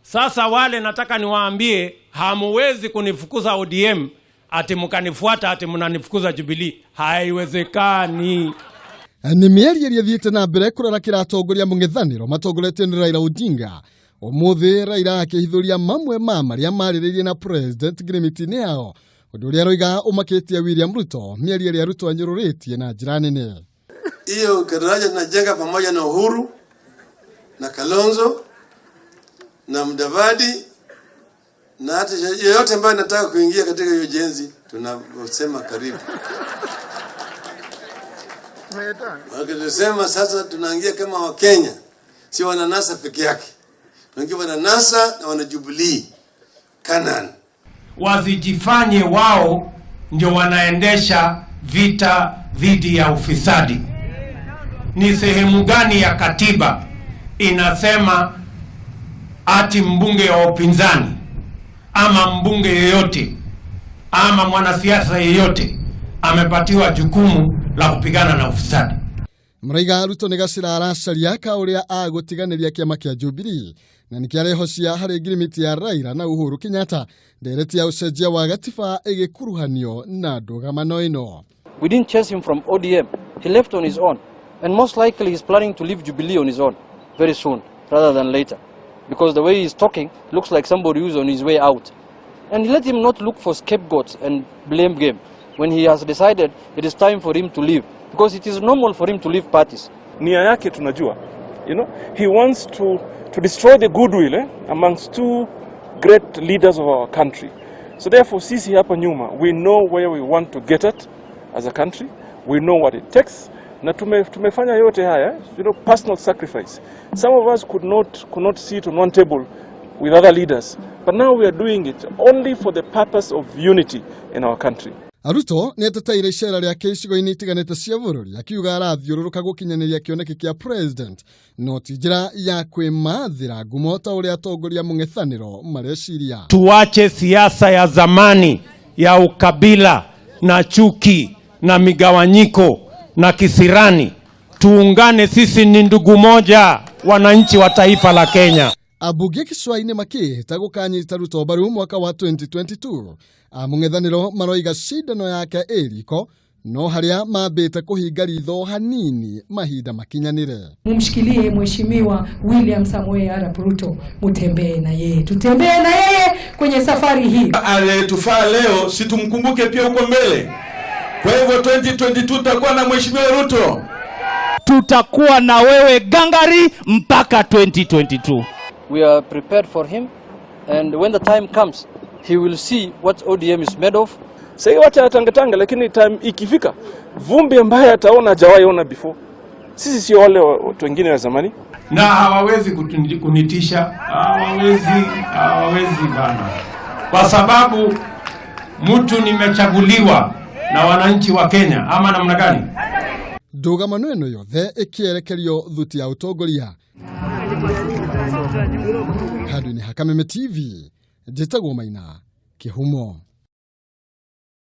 Sasa wale nataka niwaambie, hamuwezi kunifukuza ODM ati mkanifuata ati mnanifukuza Jubilee. Haiwezekani. Nĩ mĩario ĩrĩa ĩthiĩte na mbere kũrarakĩra atongoria mũng'ethanĩro matongoretio nĩ Raila Odinga. Ũmũthĩ Raila akĩhithũria mamwe ma marĩa marĩrĩirie na president ngirimiti-inĩ yao, ũndũ ũrĩa aroiga ũmakĩtie William Ruto, mĩario ĩrĩa Ruto anyũrũrĩtie na njĩra nene. Hiyo daraja tunajenga pamoja na Uhuru na Kalonzo na Mudavadi na hata yeyote ambaye anataka kuingia katika hiyo ujenzi, tunasema karibu. Wakisema sasa tunaingia kama Wakenya, si wananasa peke yake, tunaingia wananasa na wana Jubilee Canaan. Wasijifanye wao ndio wanaendesha vita dhidi ya ufisadi. Ni sehemu gani ya katiba inasema ati mbunge wa upinzani ama mbunge yeyote ama mwanasiasa yeyote amepatiwa jukumu la kupigana na ufisadi? Maraiga Ruto nĩ gacĩra aracaria ka ũrĩa agũtiganĩria kĩama kĩa Jubilee na nĩkĩo arehocia harĩ ngirimiti ya Raila na Uhuru Kenyatta, ndereti ya ũcenjia wa gatiba ĩgĩkuruhanio na ndũgamano ĩno. We didn't chase him from ODM. He left on his own. And most likely he's planning to leave Jubilee on his own very soon rather than later. Because the way he's talking looks like somebody who's on his way out. And let him not look for scapegoats and blame game when he has decided it is time for him to leave. Because it is normal for him to leave parties. Nia yake tunajua. He wants to destroy the goodwill amongst two great leaders of our country. So therefore, sisi hapa nyuma, we know where we want to get at as a country. We know what it takes. Na tumefanya yote haya, personal sacrifice. Some of us could not sit on one table with other leaders. But now we are doing it only for the purpose of unity in our country. Ruto nĩ ateteire icera rĩake icigo-inĩ itiganĩte cia bũrũri, akiuga arathiũrũrũka gũkinyanĩria kĩoneki kĩa president, no ti njĩra ya kwĩmathĩra ngumo ta ũrĩa atongoria mũng'ethanĩro mareciria. Tuache siasa ya zamani ya ukabila na chuki na migawanyiko na kisirani. Tuungane, sisi ni ndugu moja, wananchi wa taifa la Kenya. Ambunge gĩcũa-inĩ makĩhĩta gũkanyita Ruto mbaru mwaka wa 2022, amũng'ethanĩro maroiga cindano yake ĩ riko, no harĩa mambĩte kũhinga ritho hanini mahinda makinyanĩre. Mumshikilie Mheshimiwa William Samoei Arap Ruto, mutembee na yeye, tutembee na yeye kwenye safari hii. Aliyetufaa leo si tumkumbuke pia huko mbele. Kwa hivyo 2022 tutakuwa na Mheshimiwa Ruto. Tutakuwa na wewe gangari mpaka 2022. We are prepared for him. And when the time comes, he will see what ODM is made of. Sasa wacha atangatanga, lakini time ikifika, vumbi ambaye ataona hajawahi ona before. Sisi sio wale watu wengine wa zamani. Na hawawezi kunitisha, hawawezi, hawawezi bana, kwa sababu mtu nimechaguliwa na wananchi wa Kenya, ama namna gani? Ndũgamano ĩno yothe ĩkĩerekerio thuti ya ũtongoria. Handũ-inĩ ha Kameme TV, njĩtagwo Maina Kĩhumo.